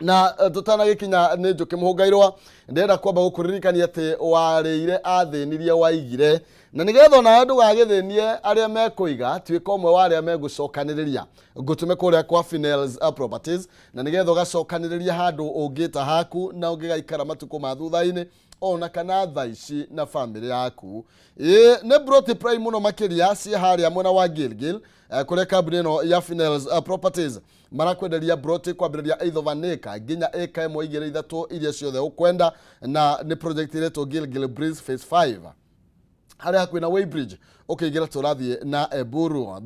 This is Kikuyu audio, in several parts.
Na tũtanagĩkinya nĩ Njũkĩ Mũhũngairwa, ndĩrenda kwamba gũkũririkania atĩ warĩire athĩnirie waigire, na nĩgetha onawe ndũgagĩthĩnie arĩa mekũiga, tuĩka ũmwe wa arĩa megũcokanĩrĩria. Ngũtũme kũrĩa kwa Finels Properties, na nĩgetha ũgacokanĩrĩria handũ ũngĩta haku na ũngĩgaikara matukũ ma thutha-inĩ ona kana thaa ici na bamĩrĩ yaku. Ĩĩ nĩ broti prime mũno makĩria ciĩ harĩa mwena wa Gilgil, kũrĩa kambuni ĩno ya Finels Properties marakwenderia broti kwambĩrĩria eighth of an acre nginya ĩka ĩmwe, igĩrĩ, ithatũ, iria ciothe ũkwenda, na nĩ project ĩretwo Gilgil Breeze Phase 5 harĩa hakuhĩ na Weighbridge ũkĩingĩra tũrathiĩ na Eburu.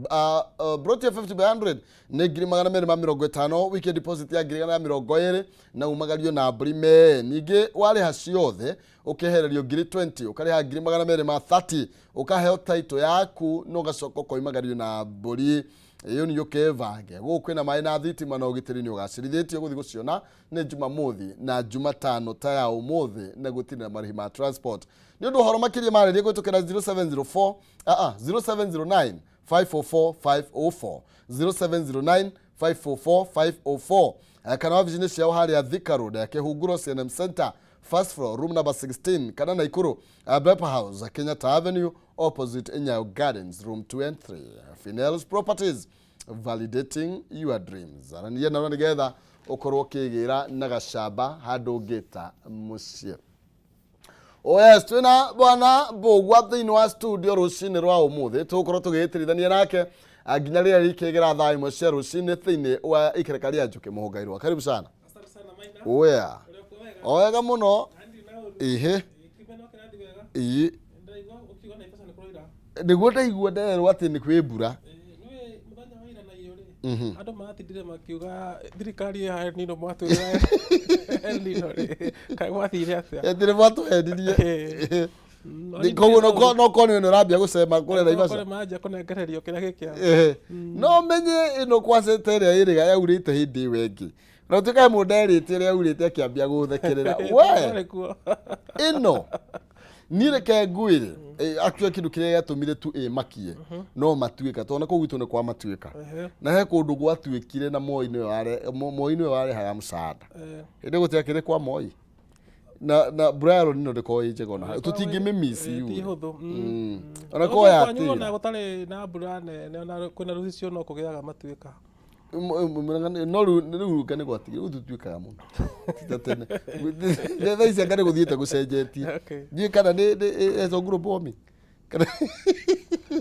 Broti ya 50 by 100 nĩ 250,000, weekend deposit ya 120,000 na umagario na mbũri mee. Ningĩ warĩha ciothe ũkehererio 20,000, ũkarĩha 230,000, ũkaheo title yaku na ũgacoka ũkoimagario na mbũri ĩyo. Nĩ ũkebange gũkũ kwĩna maĩ na thitima na ũgitĩri nĩ ũgacĩrithĩtio. Gũthiĩ gũciona nĩ Jumamothi na Jumatano ta ya ũmũthĩ, na gũtirĩ na marĩhi ma transport. Nĩ ũndũ ũhoro makĩria marĩrie kũhĩtũkĩra 0704, 0709 544 504, 0709 544 504, kana wabici-inĩ ciao harĩa Thika Road, Kĩhunguro CNM Center, first floor, room number 16, kana Naikuru, Bepa House, Kenyatta Avenue, opposite Nyayo Gardens, room 2 and 3. Finels Properties, validating your dreams. Arania nao nĩgetha ũkorwo ũkĩgĩra na gacamba handũ ũngĩta mũciĩ. Oh yes, twĩna bwana Mbũgua thĩinĩ wa studio rũcinĩ rwa ũmũthĩ. Tũgũkorwo tũgĩgĩtirithania nake nginya rĩrĩa rĩkĩgĩra thaa 1 cia rũcinĩ thĩinĩ wa ikereka rĩa Njũkĩ Mũhũngairwa. Karibu sana. Asante sana, Maina. Oya. Ũrĩa uko wega? O wega mũno. Na ndirĩ na ũru. Ihe. Kiumia no kĩrathiĩ wega. Ii. Ndaigua ũkiuga Naivasha nĩ kũroira. Nĩguo ndaigua nderwo atĩ nĩ kwĩ mbura. Nĩũĩ mũthenya wa ira na iyo rĩ, andũ maratindire makiuga thirikari ĩ El Nino, mwatwĩra El Nino rĩ, kaĩ gwathire atĩa? Ĩtirĩ mwatũhenirie. No niĩ Koguo ndirĩ na ũru. No korwo nĩ ũrambia gũcema kũrĩa Naivasha. Kũrĩa manjia kũnengererio kĩrĩa gĩkĩao. Ehe. No menye ĩno kwacete ĩrĩa ĩrĩga yaurĩte hĩndĩ ĩyo ĩngĩ na ũtuĩka mũndũ erĩte ĩrĩa yaurĩte akĩambia gũthekerera we. Twarĩ kuo. Ĩno niĩ reke ngwĩre, actually kĩndũ kĩrĩa gĩatũmire tu ĩmakie no matuĩka, tondũ na kũu gwitũ nĩ kwa matuĩka. Na he kũndũ gwatuĩkire na Moi nĩwe Moi nĩwe warehaga msaada. Hĩndĩ gũtiakĩrĩ kwa Moi na mbura ya El Nino ndĩkoragwo ĩ njega ona tũtingĩmĩmiss. Ti hũthũ. Ona korwo Kwanyu ona yatĩra gũtarĩ na mbura nene, ona kwĩna rũcicio no kũgĩaga matuĩka. No rĩu nga nĩ gwatigire, rĩu tũtuĩkaga mũno ti ta tene. Thaa ici anga nĩ gũthiĩte gũcenjetie. Ndiũĩ kana nĩ etwo global warming kana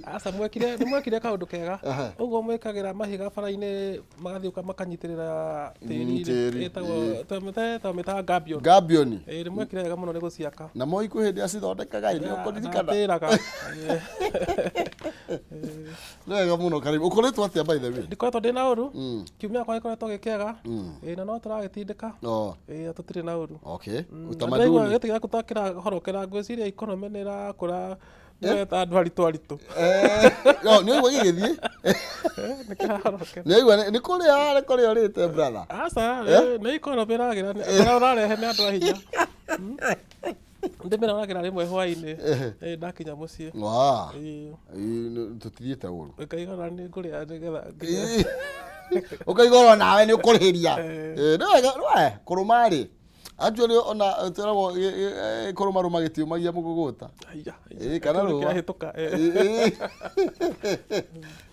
Aca, mwekire nĩ mwekire kaũndũ kega. Ũguo mwĩkagĩra mahiga bara-inĩ magathiũka makanyitĩrĩra tĩri. Tĩri, Ĩtagwo twamĩtaga gabion. Gabioni. Ĩĩ, nĩ mwekire wega mũno nĩ gũciaka. Na Moi kwĩ hĩndĩ acithondekaga ĩ, nĩ ũkũririkana? Natĩraga. Nĩ wega mũno, karibu. Ũkoretwo atĩa, by the way? Ndikoretwo ndĩ na ũru. Kiumia gĩakwa gĩkoretwo gĩ kĩega. Ĩĩ, na no tũragĩtindĩka. Ĩĩ, tũtirĩ na ũru. Na Utamaduni. Ndaigua gĩtĩ gĩaku ta kĩrahorokera, ngwĩciria economy nĩ ĩrakũra, nĩweta andũ aritũ aritũ. No, nĩ ũigua gĩgĩthiĩ? Nĩ kĩrahorokera. Nĩ ũigua nĩ kũrĩa ũrĩte, brother? Aca, nĩ economy ĩragĩra, arĩa ũrarehe nĩ andũ a hinya. Ndĩmĩroragĩra rĩmwe hwaĩ-inĩ ndakinya mũciĩ. Wa. Ĩĩ. Tũtithiĩte ũru. Ngaigua ona nĩ ngũrĩa nĩgetha nginya Ũkaigua oro nawe nĩ ũkũrĩhĩria. Nĩ wega we kũrũma rĩ, actually ona twĩragwo kũrũma rũma gĩtiũmagia mũgũgũta. Haiya, Ĩĩ, kana kĩu rũa. kĩrahĩtũka.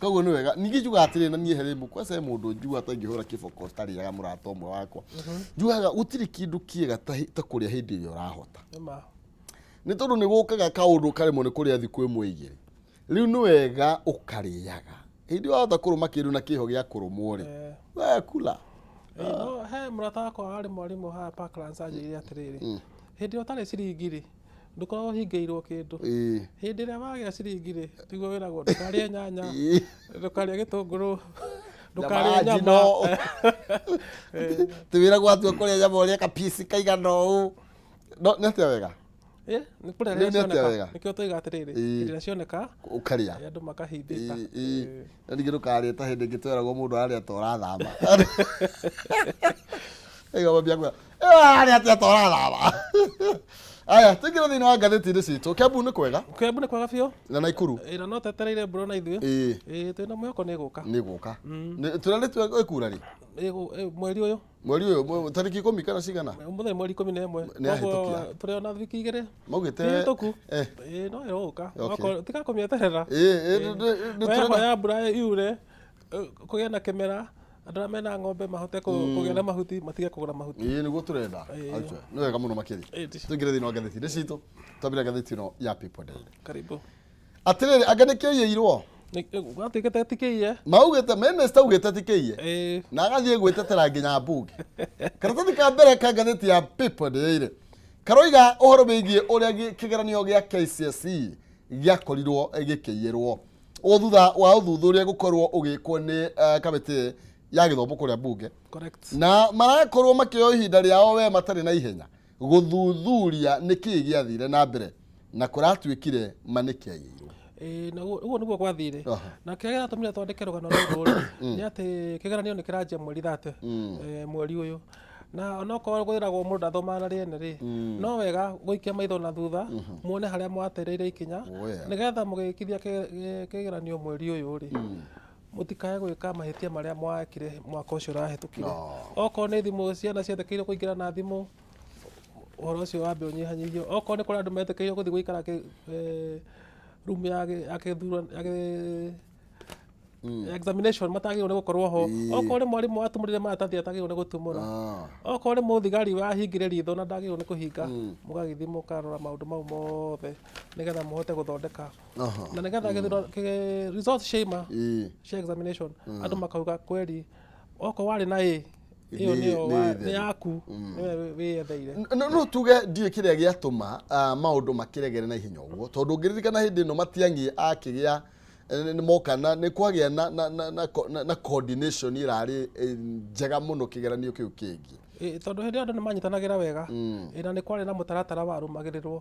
Koguo nĩ wega. Ningĩ njugaga atĩrĩ, na niĩ harĩ kwanza he mũndũ njugaga ta ingĩhũra kĩboko ũtarĩaga, mũrata ũmwe wakwa, njugaga gũtirĩ kĩndũ kĩega ta kũrĩa hĩndĩ ĩrĩa ũrahota. Nĩma. Nĩ tondũ nĩ gũkaga kaũndũ karemwo nĩ kũrĩa thikũ ĩmwe igĩrĩ. Rĩu nĩ wega ũkarĩaga hĩndĩ ĩyo wahota kũrũma kĩndũ na kĩho gĩa kũrũmwo rĩ, we kula. Ĩĩ, no he mũrata wakwa warĩ mwarimũ haha Parklands anjĩrire atĩrĩrĩ, hĩndĩ ĩrĩa ũtarĩ ciringi rĩ, ndũkoragwo ũhingĩirwo kĩndũ. Hĩndĩ ĩrĩa wagĩa ciringi rĩ, nĩguo wĩragwo ndũkarĩe nyanya, ndũkarĩe gĩtũngũrũ, ndũkarĩe nyama nyama. Njino. Tiwĩragwo atua kũrĩa nyama ũrĩa kapici kaigana ũũ, no nĩ atĩa wega? Nĩ kũrĩa Rĩu rĩrĩa nĩ atĩa cioneka. wega? Nĩkĩo tũiga atĩrĩrĩ, hĩndĩ ĩrĩa cioneka, ũkarĩa. Andũ makahimbĩka. Ĩĩ. No ningĩ ndũkarĩe ta hĩndĩ ĩngĩ tweragwo mũndũ ararĩa ta ũrathama. Ĩga mambia kuga, "Ĩyo ararĩa atĩa ta ũrathama?" Aya, tũingĩre thĩinĩ wa ngathĩti-inĩ citũ. Kiambu nĩ kwega. Kiambu nĩ kwega biũ. Na Naikuru. Ĩ, na no twetereire mbura na ithuĩ. Ĩĩ. Ĩ, twĩna mwĩhoko nĩ ĩgũka. Nĩ gũka. Tũrerĩtwo ĩkura rĩ? Mweri ũyũ. Mweri ũyũ, tarĩki 10 kana cigana? Ũmũthĩ nĩ mweri 11. Nĩ ahĩtũkia. Koguo tũrĩ ona wiki igĩrĩ. Maugĩte Hĩtũku. Ĩ, no ĩgũka. Okay. Tiga kũmĩeterera. Ĩ, ĩ, nĩ We tũrenda hoya mbura yure, kũgĩe na kĩmera, andũ arĩa mena ng'ombe mahote kũgĩa na mahuti, matige kũgũra mahuti. Ĩĩ, nĩguo tũrenda. Aca, nĩ wega mũno makĩria. Tũingĩre thĩinĩ wa ngathĩti-inĩ citũ. Twambĩrĩria ngathĩti ĩno ya People Daily. Karibu. Atĩrĩrĩ, anga nĩ kĩiyĩirwo? Gwatuĩkĩte ti kĩiye. Maugĩte, minister augĩte ti kĩiye. Na agathiĩ gwĩtetera nginya mbunge. Karatathi ka mbere ka ngathĩti ya People Daily karoiga ũhoro wĩgiĩ ũrĩa kĩgeranio gĩa KCSE gĩakorirwo gĩkĩiyĩrwo. Ũũ thutha wa ũthuthuria gũkorwo ũgĩkwo nĩ kamĩtĩ ya gĩthomo kũrĩa mbunge. Correct. Na marakorwo makĩoya ihinda rĩao we matarĩ na ihenya gũthuthuria nĩkĩĩ gĩathire na mbere na kũratuĩkire ma nĩ kĩaiyĩirwo. Ĩĩ, na ũguo nĩguo gwathire. Na kĩrĩa gĩratũmire twandĩke rũgano rũrũ rĩ, nĩ atĩ kĩgeranio nĩ kĩranjia mweri 30, mweri ũyũ. Na onokorwo kwĩragwo mũndũ ndathomaga na rĩene rĩ, no wega gũikia maitho na thutha, muone harĩa mwatereire ikinya, Oh, yeah. nĩgetha mũgĩkithia kĩgeranio mweri ũyũ rĩ, mũtikae gwĩka mahĩtia marĩa mwekire mwaka ũcio ũrahĩtũkire. Okorwo nĩ thimũ, ciana cietĩkĩirwo kũingĩra na thimũ, ũhoro ũcio wambe ũnyihanyihio. Okorwo nĩ kũrĩ andũ metĩkĩirwo gũthiĩ gũikara room ya ya examination matagĩrĩirwo nĩ gũkorwo ho. Okorwo nĩ mwarimũ watumũrire maratathi atagĩrĩirwo nĩ gũtumũra. Okorwo nĩ mũthigari wahingire ritho na ndagĩrĩirwo nĩ kũhinga, mũgagĩthiĩ mũkarora maũndũ mau mothe nĩgetha mũhote gũthondeka. Na nĩgetha results ciaima cia examination, andũ makauga kweli okorwo warĩ na A, ĩyo nĩyo nĩ yaku, nĩwe wĩyetheire. No tuge ndiũĩ kĩrĩa gĩatũma maũndũ makĩregere na ihenya ũguo, tondũ ũngĩririkana hĩndĩ ĩno Matiang'i akĩgĩa nĩ moka na nĩ kwagĩa na coordination ĩrarĩ njega mũno kĩgeranio kĩu kĩngĩ. Tondũ hĩndĩ ĩyo andũ nĩ manyitanagĩra wega, na nĩ kwarĩ na mũtaratara warũmagĩrĩrwo.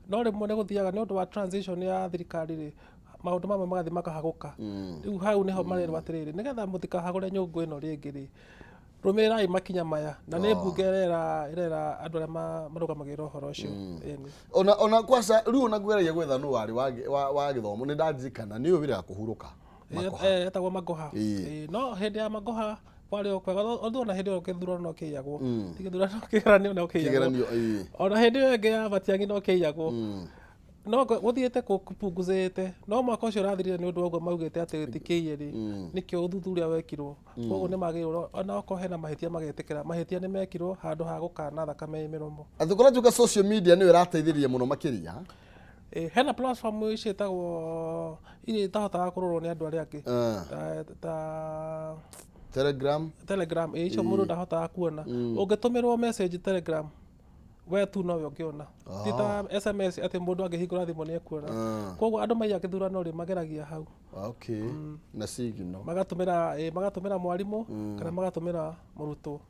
No rĩmwe nĩ gũthiaga nĩ ũndũ wa transition ya thirikari rĩ, maũndũ mamwe magathiĩ makahagũka. Rĩu hau nĩho marerwo atĩrĩrĩ, nĩgetha mũtikahagũre nyũngũ ĩno rĩngĩ rĩ, rũmĩrĩrai makinya maya. Na nĩ mbunge ĩrera andũ arĩa marũgamagĩrĩra ũhoro ũcio. Ĩni. Ona kwaca rĩu ona ngwĩragia gwetha nũ warĩ wa gĩthomo, nĩ ndandirikana nĩ ũyũ wĩraga kũhurũka. Magoha. Etagwo Magoha. No hĩndĩ ya Magoha kwarĩ o kwega, although ona hĩndĩ ĩyo gĩthurano no kĩaiyagwo. Ti gĩthurano, kĩgeranio no kĩaiyagwo. Kĩgeranio, ĩĩ. Ona hĩndĩ ĩyo ĩngĩ ya Matiang'i no kĩaiyagwo. No gũthiĩte kũpunguzĩte, no mwaka ũcio ũrathirire nĩ ũndũ wa ũguo maugĩte atĩ ti kĩiye rĩ, nĩkĩo ũthuthuria wekirwo. Koguo nĩ magĩrĩirwo ona okorwo hena mahĩtia magetĩkĩra, mahĩtia nĩ mekirwo handũ ha gũkana thakame ĩ mĩromo. Atĩ kũratuĩka social media nĩyo ĩrateithĩrĩria mũno makĩria. Hena platform ciĩtagwo iria itahotaga kũrorwo nĩ andũ arĩa angĩ. Ta Telegram. Telegram, icio mũndũ ndahotaga kuona. Ũngĩtũmĩrwo message Telegram, we tu nowe ũngĩona. Ti ta SMS atĩ mũndũ angĩhingũra thimũ nĩ ekuona. Koguo andũ maiya gĩthurano rĩ, mageragia hau. Okay. Na signal. Magatũmĩra mwarimũ kana magatũmĩra mũrutwo.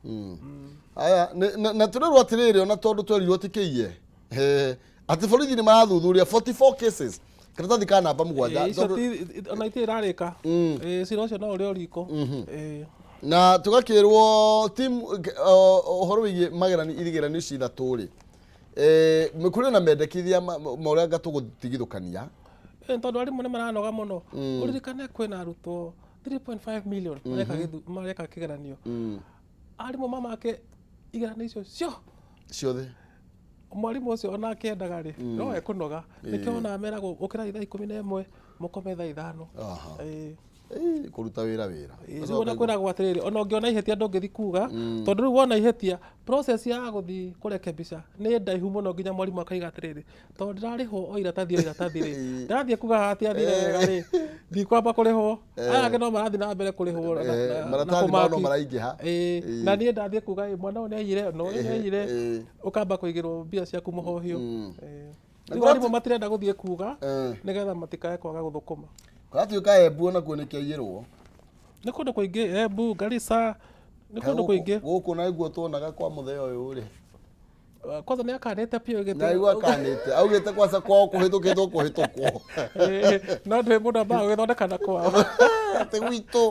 Aya, na tũrerwo atĩrĩrĩ, ona tondũ twerirwo ti kĩiye. Atĩ borithi nĩ marathuthuria 44 cases. Karatathi ka namba 7. Icio ona itirĩ irarĩka. Cira ũcio no ũrĩ o riko. Na tũgakĩrwo team ũhoro wĩgiĩ mageranio, igeranio ici ithatũ rĩ. Kũrĩ na mendekithia ma ũrĩa anga tũgũtigithũkania. Tondũ arimũ nĩ maranoga mũno. Ũririkane kwĩna arutwo 3.5 million mareka kĩgeranio. Arimũ mamake igeranio icio ciothe. Mwarimũ ũcio ona akĩendaga rĩ, no ekũnoga. Nĩkĩo wonaga meragwo ũkĩrai thaa 11, mũkome thaa 5. Kũruta wĩra wĩra. Rĩu ona kwĩragwo atĩrĩrĩ, ona ũngĩona ihĩtia ndũngĩthiĩ kuga, tondũ rĩu wona ihĩtia, process ya gũthiĩ kũrekebisha nĩ ndaihu mũno nginya mwarimũ akaiga atĩrĩrĩ, tondũ ndĩrarĩhwo o iratathi o iratathi rĩ, ndĩrathiĩ kuga haha hatiathire wega rĩ, ndikwamba kũrĩhwo. Aya angĩ no marathiĩ na mbere kũrĩhwo na Maratathi mao no kũmaki. maraingĩha. Na niĩ ndathiĩ kuga, mwana ũyũ nĩ aiyire, na ũyũ nĩ aiyire, ũkamba kũigĩrwo mbia ciaku mũhohio. Na Rĩu kũrati- arimũ matirenda gũthiĩ kuga, nĩgetha matikae kwaga gũthũkũma. Kũratuĩka Embu onakuo nĩ kĩaiyĩrwo. Nĩ kũndũ kũingĩ, Embu, Garissa, nĩ kũndũ kũingĩ. Gũkũ naguo tuonaga kwa mũthee ũyũ rĩ. Kwanza nĩ akanĩte biũ gĩtĩ Naigua akanĩte augĩte kwaca kwao kũhĩtũkĩtwo kũhĩtũkwo. No ndĩ mũndũ ambaga gũgĩthondeka na kwao. Atĩ gwitũ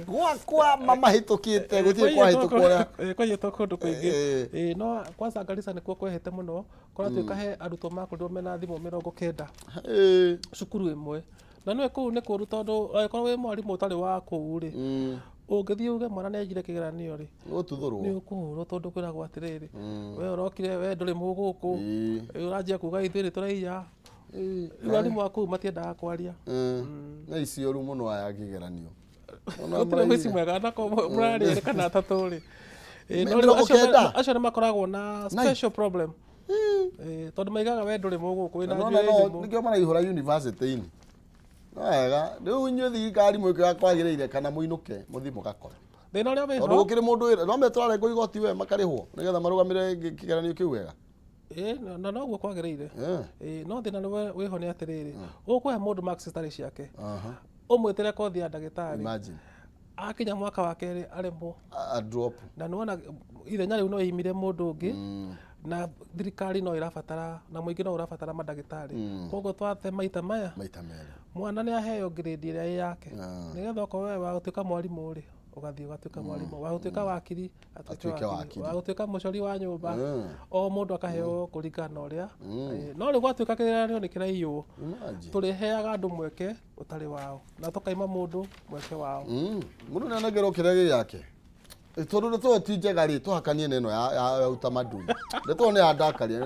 gwakwa mamahĩtũkĩte gũtirĩ kwahĩtũkwo ũrĩa. Kwaiyĩtwo kũndũ kũingĩ. No kwanza Garissa nĩkuo kwehete mũno, kũratuĩka he arutwo makorirwo mena thimũ 90 cukuru ĩmwe. Na nĩũĩ kũu nĩ kũru tondũ angĩkorwo wĩ mwarimũ ũtarĩ wa kũu rĩ, ũngĩthiĩ uge mwana nĩ aiyire kĩgeranio rĩ, Ũgũtuthũrwo. Nĩ ũkũhũrwo tondũ kwĩragwo atĩrĩrĩ, we ũrokire we ndũrĩ mũgũkũ, ũranjia kuga ithuĩ nĩ tũraiya. Rĩu arimũ a kũu matiendaga kwaria. Na ici ũru mũno aya kĩgeranio. Ona Gũtirĩ mũici maraiyire. mwega na mũrarĩ erĩ kana atatũ rĩ. No rĩu 90. acio nĩ makoragwo na special problem. Tondũ maigaga we ndũrĩ mũgũkũ wĩna Nona njuĩrĩ no nyũmũ. nĩkĩo maraihũra university-inĩ. No wega rĩu inyuĩ thirikari mwĩke ũrĩa kwagĩrĩire kana mũinũke mũthiĩ mũgakore. Thĩna ũrĩa wĩho Tondũ gũkĩrĩ mũndũ wĩra no metũrarengwo igoti we makarĩhwo nĩgetha marũgamĩrĩre kĩgeranio kĩu wega. Ĩĩ, na noguo kwagĩrĩire. Ĩĩ, no thĩna wĩho nĩ atĩrĩrĩ, ũkũhe mũndũ marks citarĩ ciake, ũmwĩtĩre kothi ya ndagĩtarĩ, Imagine. Akinya mwaka wa kerĩ aremwo. A drop. Na nĩwona ithenya rĩu no ĩimire mũndũ ũngĩ, na thirikari no ĩrabatara na mũingĩ no ũrabatara mandagĩtarĩ. Koguo twate maita maya, Maita merĩ. Mwana nĩ aheo grade ĩrĩa ĩ yake, nĩgetha okorwo we wa gũtuĩka mwarimũ rĩ, ũgathiĩ ũgatuĩka mwarimũ, wa gũtuĩka wakiri atuĩke Atuĩke wakiri, wakiri. Wa gũtuĩka mũcori wa nyũmba, o mũndũ akaheo kũringana na ũrĩa. No rĩu gwatuĩka kĩgeranio nĩ kĩraiywo, Imagine. tũrĩheaga andũ mweke ũtarĩ wao na tũkaima mũndũ mweke wao. Mũndũ nĩ anengerwo kĩrĩa gĩ gĩake. Tondũ ndeto ĩyo ti njega rĩ, tũhakanie na ĩno ya utamaduni. Ndeto ĩyo nĩ yandakaria.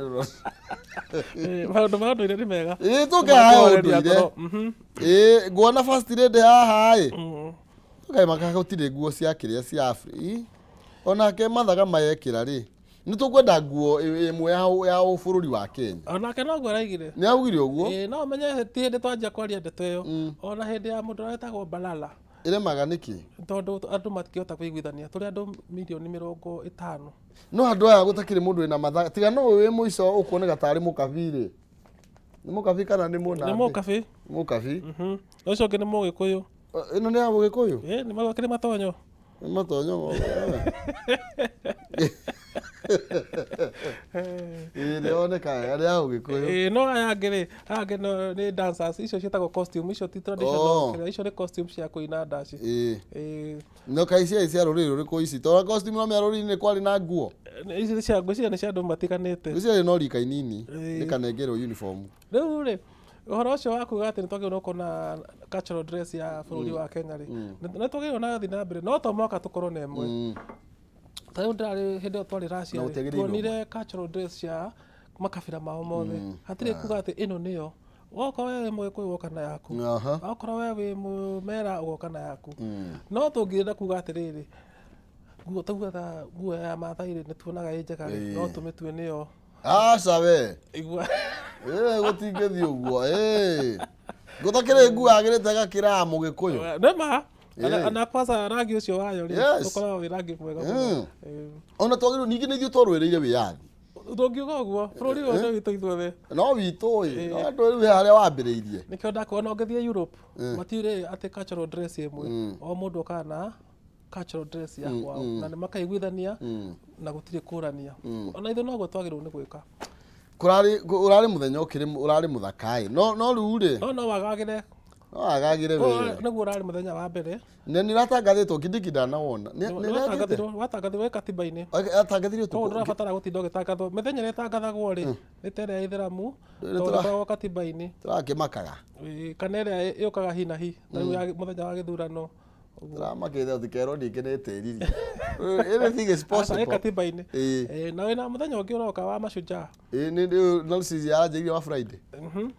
Maũndũ ma ũndũire nĩ mega. Ĩĩ, tũke haha Nĩmakũhoreria ũndũire. ngoro. Ĩĩ, nguona first lady haha ĩ. Kaĩ gũtirĩ nguo cia kĩrĩa cia Afri. Onake mathaga mayekĩra rĩ, nĩ tũkwenda nguo ĩmwe ya bũrũri wa Kenya. Onake noguo araigire. Nĩ augire ũguo? Ĩĩ, no ũmenye ti hĩndĩ twanjia kwaria ndeto ĩyo. Ona hĩndĩ ya mũndũ ũrĩa wetagwo Balala. Ĩremaga nĩkĩ? Tondũ andũ matingĩhota kũiguithania. Tũrĩ andũ mirioni 50. No andũ aya gũtakĩrĩ mũndũ wĩna mathaga. Tiga no wĩ mũico ũkuoneka tarĩ mũkabi rĩ. Nĩ mũkabi kana nĩ mũnandĩ? Nĩ mũkabi. Mũkabi. Ũcio ũngĩ nĩ mũgĩkũyũ. Ĩno nĩ ya mũgĩkũyũ? Ĩĩ, nĩ makĩrĩ matonyo. Nĩ matonyo. Ĩĩ, nĩyoneka wega nĩ ya ũgĩkũyũ. Ĩĩ, no aya angĩ rĩ, aya angĩ nĩ dancers, icio ciĩtagwo costume, icio ti traditional, kĩrĩa, icio nĩ costume cia kũina ndaci. Ĩĩ. No kaĩ ciarĩ cia rũrĩrĩ rũrĩkũ ici? Tondũ costume no mĩa rũrĩrĩ-inĩ kwarĩ na nguo. Ici nĩ cia, ngwĩciria nĩ cia andũ matiganĩte. Ngwĩciria no rika inini, rĩkanengerwo uniform. Rĩu rĩ, ũhoro ũcio wa kuga atĩ nĩ twagĩrĩirwo gũkorwo na cultural dress ya bũrũri wa Kenya rĩ, nĩ twagĩrĩirwo na gũthiĩ na mbere, no to mũhaka tũkorwo na ĩmwe. Ta rĩu ndĩrarĩ hĩndĩ ĩyo twarĩ Russia Na rĩ, gũtiagĩrĩirwo tuonire cultural dress cia makabira mao mothe. Hatirĩ kuga atĩ ĩno nĩyo. Wokorwo we wĩ mũgĩkũyũ ũgoka na yaku. Okorwo we wĩ mũmera ũgoka na yaku. No tũngĩenda kuga atĩrĩrĩ, nguo tauga ta nguo ya Maathai rĩ, nĩ tuonaga ĩ njega rĩ, no tũmĩtue nĩyo. Aca we. Igua. Ĩĩ, gũtingĩthiĩ ũguo. Ĩĩ. Gũtakĩrĩ nguo yagĩrĩte gakĩra ya mũgĩkũyũ. Nĩ ma. Na kwanza rangi ũcio wayo rĩ, ũkoragwo wĩ rangi mwega mũno. Ona twagĩrĩirwo ningĩ nĩ ithuĩ twarũĩrĩire wĩyathi. Tũngiuga ũguo, bũrũri ũyũ nĩ witũ ithuothe. No witũ ĩ, no andũ rĩu he harĩa wambĩrĩirie. Nĩkĩo ndakuona ũngĩthiĩ Europe, matirĩ atĩ cultural dress ĩmwe. O mũndũ okaga na cultural dress ya kwao na nĩ makaiguithania na gũtirĩ kũrania. Ona ithuĩ noguo twagĩrĩirwo nĩ gwĩka. Kũrarĩ ũrarĩ mũthenya ũkĩrĩ ũrarĩ mũthaka ĩ. No no rĩu rĩ. No no wagagĩre. No wagagĩre we. Nĩguo ũrarĩ mũthenya wa mbere. Na nĩ ũratangathĩtwo Kindiki ndanawona. Nĩ nĩ Watangathirwo watangathirwo wĩ katiba-inĩ. Atangathirwo Koguo ndũrabatara gũtinda ũgĩtangathwo. Mĩthenya ĩrĩa ĩtangathagwo rĩ, nĩ ta ĩrĩa ya ithĩramu, tondũ ĩkoragwo katiba-inĩ. Tũrakĩmakaga. Kana ĩrĩa yũkaga hi na hi, ta rĩu ya mũthenya wa gĩthurano. Tũramakĩte tũtikerwo ningĩ nĩ tĩririe. Anything is possible. Ĩ katiba-inĩ. Na wĩna mũthenya ũngĩ ũroka wa mashujaa. Ĩĩ nĩ no cici aranjĩrire wa Friday.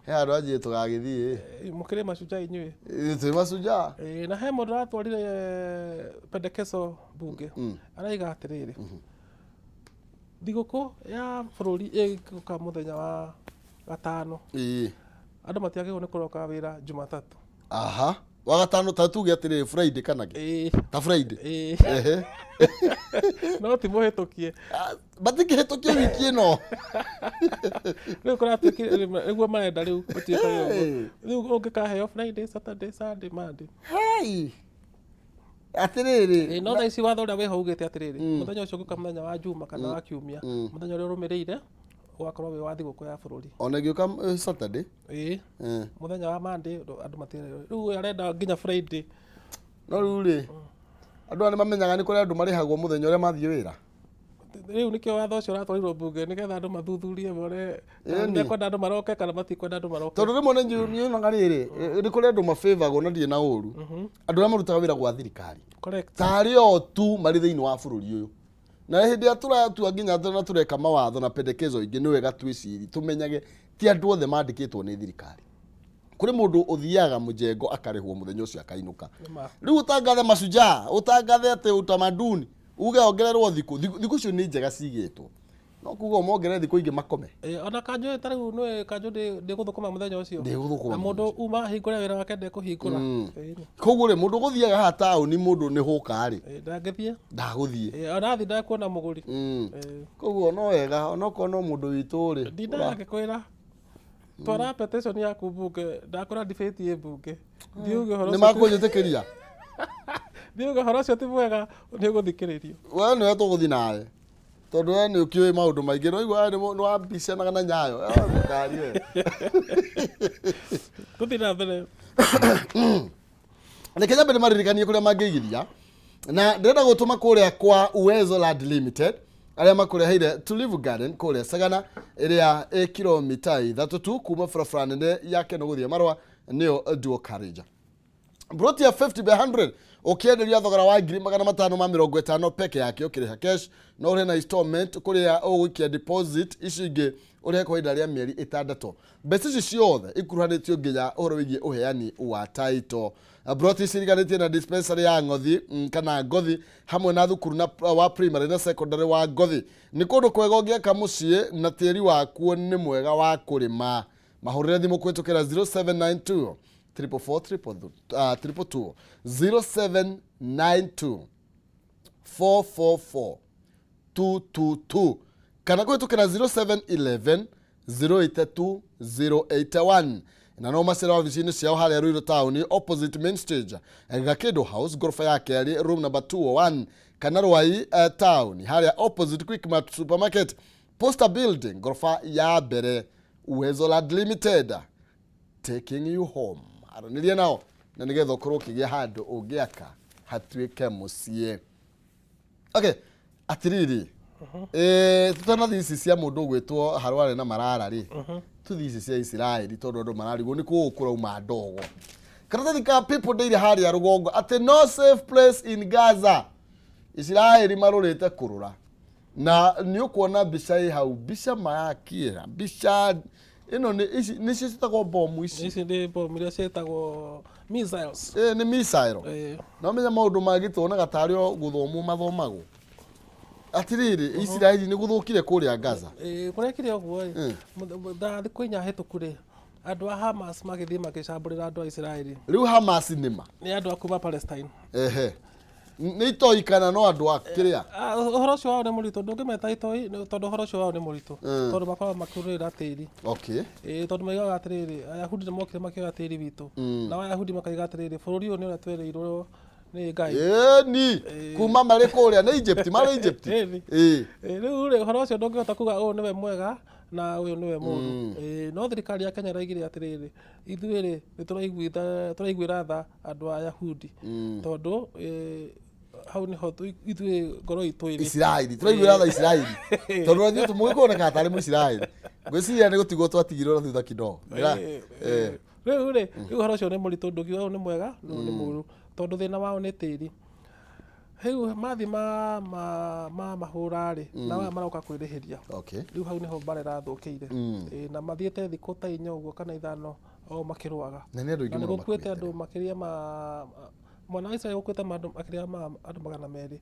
He handũ anjĩrire tũgagĩthiĩ. Mũkĩrĩ mashujaa inyuĩ. Twĩ mashujaa. Na he mũndũ ũratwarire pendekezo bunge. Araiga atĩrĩrĩ, thigũkũ ya bũrũri ĩgũka mũthenya wa gatano. Andũ matiagĩrĩirwo nĩ kũroka wĩra Jumatatũ. Aha. Wa gatano ta tuge atĩrĩrĩ Friday kana kĩ? Ta Friday. Ehe. No ti mũhĩtũkie. Matingĩhĩtũkio wiki ĩno. Rĩu kũratuĩkire nĩguo marenda rĩu gũtuĩka ũguo. Rĩu ũngĩkaheo Friday, Saturday, Sunday, Monday. Hey. Atĩrĩrĩ. Ĩĩ, no thaa ici watho ũrĩa wĩho ugĩte atĩrĩrĩ, mũthenya ũcio ũngĩũka mũthenya wa Juma kana wa Kiumia, mũthenya ũrĩa ũrũmĩrĩire ũgakorwo wĩ wa thigũkũ ya bũrũri. Ona ĩngĩũka Saturday. Ĩĩ, mũthenya wa Monday andũ matirĩ. Rĩu ũyũ arenda nginya Friday. No rĩu rĩ, andũ aya nĩ mamenyaga nĩ kũrĩ andũ marĩhagwo mũthenya ũrĩa mathiĩ wĩra. Rĩu nĩkĩo watho ũcio ũratwarirwo mbunge, nĩgetha andũ mathuthurie mone kana Ĩni. nĩmekwenda andũ maroke kana matikwenda andũ maroke. Tondũ rĩmwe nĩ nyonaga rĩrĩ, nĩ kũrĩ andũ mabĩvagwo na ndirĩ na ũru, andũ arĩa marutaga wĩra gwa thirikari tarĩ o tu marĩ thĩinĩ wa bũrũri ũyũ. Na hĩndĩ ĩrĩa tũratua nginya na tũreka mawatho na pendekezo ingĩ, nĩ wega twĩcirie tũmenyage ti andũ othe mandĩkĩtwo nĩ thirikari. Kũrĩ mũndũ ũthiaga mũjengo akarĩhwo mũthenya ũcio akainũka. Nĩma. Rĩu ũtangathe mashujaa, ũtangathe atĩ utamaduni, uge ongererwo thikũ, thikũ icio nĩ njega cigĩtwo, no kuga ũmongerere thikũ ingĩ makome. Ĩ, ona kanjũ ta rĩu nĩ kanjũ ndĩgũthũkũma mũthenya ũcio. Ndĩgũthũkũma Na mũthenya mũndũ uma ahingũre wĩra wake ndekũhingũra. Ĩ, Koguo rĩ, mũndũ ũgũthiaga haha taũni, mũndũ nĩ hũka rĩ, ĩ, ndangĩthiĩ. Ndagũthiĩ. Ĩ, ona athiĩ ndekuona mũgũri. Ĩ. Koguo no wega onokorwo no mũndũ witũ rĩ. Ndindaga ngĩkwĩra twara petition yaku mbunge, ndakwĩra debate ĩ mbunge, thiĩ uge ũhoro Nĩ ũcio. Makũnjĩtĩkĩria. Thiĩ uge ũhoro ũcio ti mwega, nĩ ũgũthikĩrĩrio. We nĩwe tũgũthiĩ nawe tondũ we nĩ ũkĩũĩ maũndũ maingĩ, no igua nĩ wambicanaga na nyayo. Eh, ndũkarie. Tũthiĩ na mbere. Reke nyambe ndĩmaririkanie kũrĩa mangĩigithia, na ndĩrenda gũtũma kũrĩa kwa Uwezo Land Limited, arĩa makũreheire Tulivu Garden kũrĩa Sagana, ĩrĩa ĩ kilomita 3 tu kuma barabara nene ya Keno gũthiĩ Marwa, nĩyo dual carriage. Broti ya 50 by 100 ũkĩenderia thogora wa 550,000 peke yake ũkĩrĩha cash, no ũrĩhe na installment kũrĩa ũgũikia deposit, icio ingĩ ũrĩhe kwa ihinda rĩa mĩeri 6. Mbeca ici ciothe ikuruhanĩtio nginya ũhoro wĩgiĩ ũheani wa title. Broti ici iriganĩtie na dispensary ya Ngothi, kana Ngothi, hamwe na thukuru na wa primary na secondary wa Ngothi. Nĩ kũndũ kwega ũngĩaka mũciĩ na tĩri wakuo nĩ mwega wa kũrĩma. Mahũrĩre thimũ kũhĩtũkĩra 0792 444 222, 0792 444 222, kana kũhĩtũkĩra 0711 082 081. Na no macere wabici-inĩ ciao harĩa Ruiru Town, opposite main stage, Gakĩndũ House, ngoroba ya kerĩ, room number 201, kana Rwai Town harĩa opposite Quickmart Supermarket, Posta Building, ngoroba ya mbere. Uwezo Land Limited, taking you home. Aranĩria nao na nĩgetha ũkorwo ũkĩgĩa handũ ũngĩaka hatuĩke mũciĩ. Okay, atiriri, tutanathiĩ ici cia mũndũ ũgwĩtwo Harware na Marara rĩ, tũthiĩ ici cia Isiraeli, tondũ andũ mararigwo nĩ kũũ kũrauma ndogo. Karatathi ka People Daily harĩa rũgongo atĩ no safe place in Gaza, Isiraeli marũrĩte kũrũra, na nĩ ũkuona mbica ĩ hau, mbica marakĩra mbica ĩno nĩ ici nĩcio ciĩtagwo bomu ici. Ici nĩ bomu iria ciĩtagwo missiles. Nĩ missile. Ĩ. No menya maũndũ mangĩ tuonaga tarĩ o gũthomwo mathomagwo. Atirĩrĩ, Isiraeli nĩ gũthũkire kũrĩa Gaza. Ĩ, kũrekire ũguo ĩ, thaa thikũ 4 hĩtũku rĩ, andũ a Hamas magĩthiĩ magĩcambũrĩra andũ a Isiraeli. Rĩu Hamas nĩma Nĩ andũ a kuma Palestine. Ehe, nĩ itoi kana no andũ a kĩrĩa? Ah, ũhoro ũcio wao nĩ mũritũ, ndũngĩmeta itoi tondũ ũhoro ũcio wao nĩ mũritũ, tondũ makoragwo makĩrũĩra tĩri. Ĩĩ, tondũ maigaga atĩrĩrĩ, Ayahudi nĩ mokire makĩoya tĩri witũ, nao Ayahudi makaiga atĩrĩrĩ, bũrũri ũyũ nĩ ũrĩa twerĩirwo nĩ Ngai. Ĩni kuma marĩ kũrĩa nĩ Egypt, marĩ Egypt. Ĩni. Ĩĩ. Rĩu rĩ, ũhoro ũcio ndũngĩhota kuga ũyũ nĩwe mwega na ũyũ nĩwe mũũru. Ĩĩ, no thirikari ya Kenya ĩraigire atĩrĩrĩ, ithuĩ rĩ, nĩ tũraiguĩra tha andũ a Ayahudi, tondũ hau nĩho ithuĩ ngoro itũ ĩrĩ. Isiraeli, tũraiguĩra tha Isiraeli tondũ ithuĩ mũgĩkuoneka tarĩ Mũisiraeli, ngwĩciria nĩ gũtigwo twatigirwo na thutha kidogo. Rĩu rĩ, rĩu ũhoro ũcio nĩ mũritũ, ndũngiuga ũyũ nĩ mwega na ũyũ nĩ mũũru, tondũ thĩna wao nĩ tĩri. Rĩu mathiĩ ma mahũra rĩ, na aya maroka kwĩrĩhĩria. Rĩu hau nĩho mbara ĩrathũkĩire. Ĩ, na mathiĩte thikũ ta 4 ũguo kana 5 o makĩrũaga. Na nĩ andũ aingĩ Na nĩ mũno gũkuĩte makuĩte. Andũ makĩria ma mwena wa Israel gũkuĩte andũ makĩria ma andũ 200,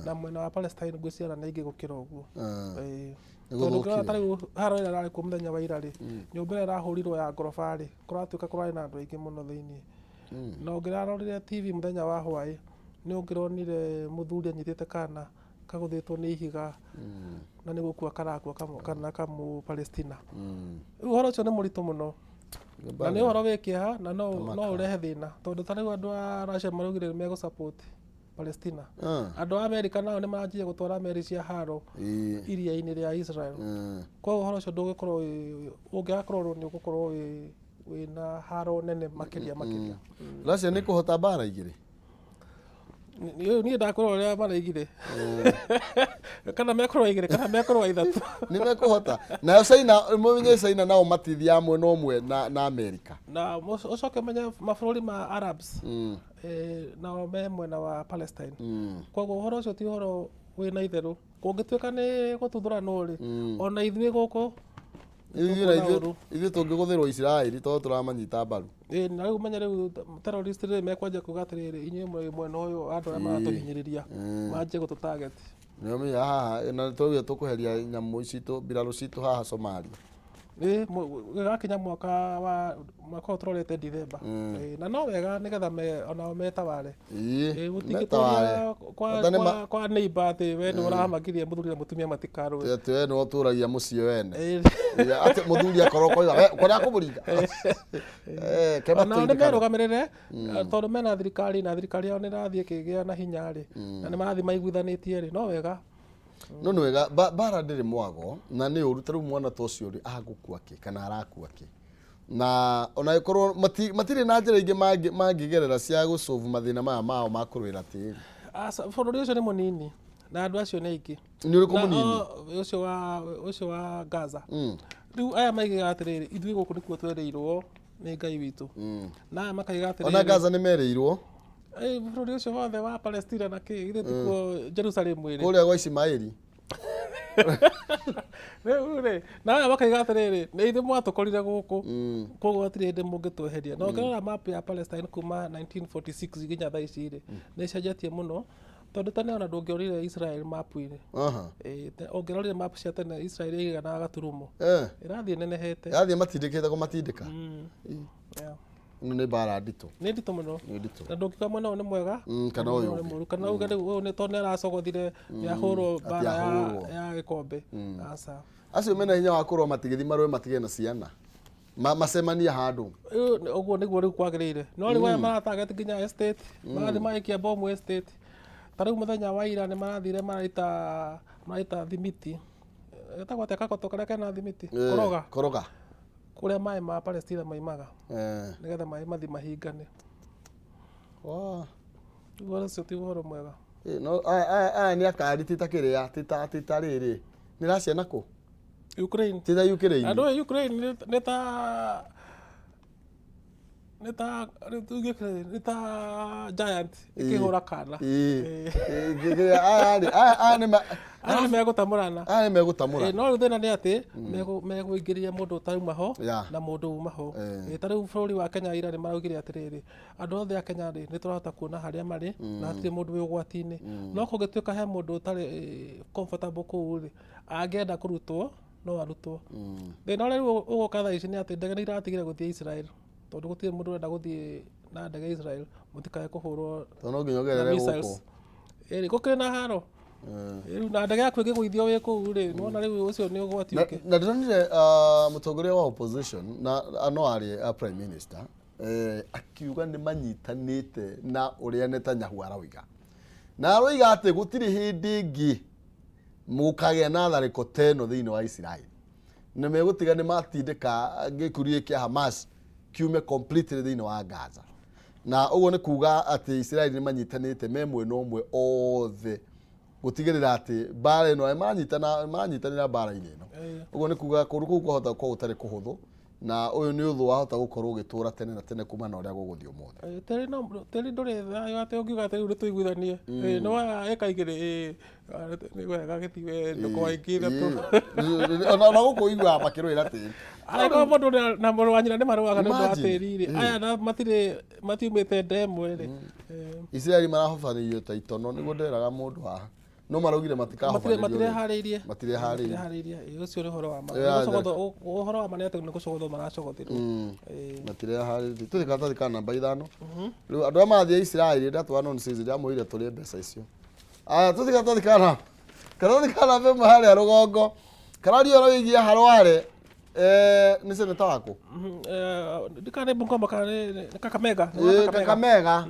na mwena wa Palestine ngwĩciria ona nĩ aingĩ gũkĩra ũguo. Ĩ. Nĩ Tondũ ũngĩrora gũthũkire. ta rĩu haro ĩrĩa ĩrarĩ kuo mũthenya wa ira rĩ, nyũmba ĩrĩa ĩrahũrirwo ya ngoroba rĩ, kũratuĩka kũrarĩ na andũ aingĩ mũno thĩiniĩ. Na ũngĩrarorire TV mũthenya wa hwaĩ, nĩ ũngĩronire mũthuri anyitĩte kana kagũthĩtwo nĩ ihiga na nĩ gũkua karakua kana kamũ Palestina. Rĩu ũhoro ũcio nĩ mũritũ mũno na nĩ ũhoro wĩ kĩeha na no ũrehe thĩna, tondũ ta rĩu andũ a Russia maraugire nĩ megũ support. Palestina. Ah. Andũ a Amerika nao nĩ maranjia gũtwara meri cia haro iria-inĩ rĩa Israel. Koguo ũhoro ũcio ndũngĩkorwo ũngĩgakorwo nĩ ũgũkorwo wĩna haro nene makĩria makĩria. Russia nĩ kũhota mbara igĩrĩ. Niĩ ndakorwo ũrĩa maraigire, kana mekũrũa igĩrĩ kana mekũrũa ithatũ. Nĩ mekũhota. Nayo China, mũmenye China nao matithiaga mwena ũmwe na America. Na ũcoke ũmenye mabũrũri ma Arabs nao me mwena wa Palestine. Koguo ũhoro ũcio ti ũhoro wĩna itherũ. Kũngĩtuĩka nĩ gũtuthũranwo rĩ, ona ithuĩ gũkũ Ithuĩ na nĩtũkuona ũru. Ithuĩ tũngĩgũthĩrwo Isiraeli tondũ tũramanyita mbaru. Ĩĩ, na rĩu menye rĩu terrorist rĩ, mekwanjia kuga atĩrĩrĩ, inyuĩ mwĩ mwena ũyũ wa andũ arĩa maratũhinyĩrĩria, manjie gũtũ target. Nĩũmenya haha na twaugire tũkũheria nyamũ citũ, mbirarũ citũ haha Somalia. Ĩĩ, gĩgakinya mwaka wa mwaka ũyũ tũrorete Dithemba. Ĩĩ, na no wega nĩgetha onao metaware. Ĩĩ, gũtingĩtũria Metaware. Bata nĩ kwa neighbor atĩ we nĩ ũramakirie mũthuri na mũtumia matikarũe. Atĩ we nĩwe ũtũragia mũciĩ wene. Ĩĩ. Ĩĩ, atĩ mũthuri akorwo koiga we kũrĩa kũmũringa. Eh, ke Onao nĩ matũ-inĩ kana. merũgamĩrĩre tondũ mena thirikari na thirikari yao nĩ ĩrathiĩ ĩkĩgĩa na hinya rĩ, na nĩ marathiĩ maiguithanĩtie rĩ, no wega. No nĩ wega, mbara ndĩrĩ mwago na nĩ ũru. Ta rĩu mwana ta ũcio rĩ, agũkua kĩ kana arakua kĩ? Na ona ĩkorwo matirĩ na njĩra ingĩ mangĩgerera cia gũsolve mathĩna maya mao ma kũrũĩra tĩri. Aca, bũrũri ũcio nĩ mũnini na andũ acio nĩ aingĩ. Nĩ ũrĩkũ Na mũnini? Ũcio wa Gaza. Rĩu aya maigaga atĩrĩrĩ, ithuĩ gũkũ nĩkuo twerĩirwo nĩ Ngai witũ. Na aya makaiga Ona atĩrĩrĩ, Gaza nĩ merĩirwo. Bũrũri ũcio wothe wa Palestina na kĩ, githĩ tikuo Jerusalem ĩrĩ? Kũrĩa gwa Ismaili. Rĩu rĩ, na aya makaiga atĩrĩrĩ, nĩ ithuĩ mwatũkorire gũkũ, koguo hatirĩ hĩndĩ mũngĩtweheria. Na ũngĩrora map ya Palestine kuma 1946 nginya thaa ici rĩ, nĩ ĩcenjetie mũno, tondũ tene ona ndũngĩorire Israel map-inĩ. Ĩĩ, ũngĩrorire map cia tene, Israel ĩiganaga gaturumo. Ĩrathiĩ ĩnenehete. Yathiĩ matindĩkĩte kũmatindĩka. Yeah. Ĩno nĩ mbara nditũ. Nĩ nditũ mũno. Nĩ nditũ. Na ndũngiuga mwena ũyũ nĩ mwega kana ũyũ nĩ ũngĩ. mũũru, kana uge rĩu ũyũ nĩ tondũ nĩ aracogothire nĩ ahũrwo Atĩ mbara ahũrwo. ya gĩkombe. Aca. Acio mena hinya wa kũrũa matigĩthiĩ marũe matige na ciana. Macemanie handũ. Rĩu ũguo nĩguo rĩu kwagĩrĩire, no rĩu aya maratarget nginya estate, marathiĩ magaikia bomu estate. Ta rĩu mũthenya wa ira nĩ marathire maraita thimiti, ĩtagwo atĩa kagoto karĩa kena thimiti? Koroga. Koroga. Kũrĩa maĩ ma Palestina maimaga, nĩgetha maĩ mathiĩ mahingane. Rĩu ũcio ti ũhoro mwega. Eh, no aya nĩ akari ti ta kĩrĩa ti ta rĩrĩ. Nĩ Russia na kũ? Ukraine. Ti ta Ukraine. Andũ a Ukraine nĩ ta rĩu tuge kĩrĩa, nĩ ta giant ĩkĩhũra kana. Ĩĩ. Ĩĩ, kĩrĩa, aya rĩ, aya nĩ Aya nĩ megũtamũrana. Aya nĩ megũtamũra. Ĩĩ, no rĩu thĩna nĩ atĩ megũingĩria mũndũ ũtauma ho na mũndũ uma ho. Ĩĩ, ta rĩu bũrũri wa Kenya ira nĩ maraugire atĩrĩrĩ, andũ othe a Kenya rĩ, nĩ tũrahota kuona harĩa marĩ na hatirĩ mũndũ wĩ ũgwati-inĩ. No kũngĩtuĩka he mũndũ ũtarĩ comfortable kũu rĩ, angĩenda kũrutwo no arutwo. Thĩna ũrĩa rĩu ũgũka thaa ici nĩ atĩ ndege nĩ iratigire gũthiĩ Israel tondũ gũtirĩ mũndũ ũrenda gũthiĩ na ndege Israel mũtikae kũhũrwo Tondũ no nginya na ũgerere missiles. gũkũ. Ĩĩ, gũkĩrĩ na haro. Rĩu na ndege yaku ĩngĩgũithio wĩ kũu rĩ, nĩwona rĩu ũcio nĩ ũgwati Na ũngĩ. na ndĩronire mũtongoria wa opposition na no arĩ prime minister akiuga nĩ manyitanĩte na ũrĩa Netanyahu aroiga, na aroiga atĩ gũtirĩ hĩndĩ ĩngĩ mũkagĩa na tharĩko ta ĩno thĩinĩ wa Israel, na megũtiga nĩ matindĩka gĩkundi gĩkĩ kĩa Hamas kiume completely thĩinĩ wa Gaza. Na ũguo nĩ kuga atĩ Israel nĩ manyitanĩte me mwena ũmwe othe gũtigĩrĩra atĩ mbara ĩno maranyitanĩra mbara-inĩ ĩno. Ũguo nĩ kuga kũndũ kũu kwahota gũkorwo gũtarĩ kũhũthũ, na ũyũ nĩ ũthũ wahota gũkorwo ũgĩtũra tene na tene kuma na ũrĩa gũgũthiĩ ũmũthĩ. Tĩri no tĩri ndũrĩ thayũ atĩ ũngiuga atĩ rĩu nĩtũiguithanie. Nĩ woya ĩka igĩrĩ, nĩ wega gĩthiĩ ndũkwa ingĩ ithatũ. Ona gũkũ ũiguaga makĩrũĩra tĩri. Angĩkorwo mũndũ na mũrũ wa nyina nĩ marũaga nĩ ũndũ wa Imagine. tĩri rĩ, aya na matirĩ matiumĩte nda ĩmwe rĩ. Isiraeli marahobanĩirio ta itono, nĩguo nderaga mũndũ haha, no maraugire matikahobanĩrio. Matireharĩirie. Matireharĩirie. Matireharĩirie. Ũcio nĩ ũhoro wa ma. Ũhoro wa ma nĩ atĩ nĩ gũcogothwo maracogothirwo. Matireharĩirie. Tũthiĩ karatathi ka namba 5. Rĩu andũ arĩa marathiĩ Isiraeli, ndatwara nonsense, ndamwĩrire tũrĩe mbeca icio. Aya, tũthiĩ karatathi ka namba 1 harĩa rũgongo, kararia ũhoro wĩgiĩ Harware. Nĩ seneta waku? Ndikana nĩ Bungoma kana nĩ Kakamega. Nĩ wa Ĩĩ, Kakamega. Kakamega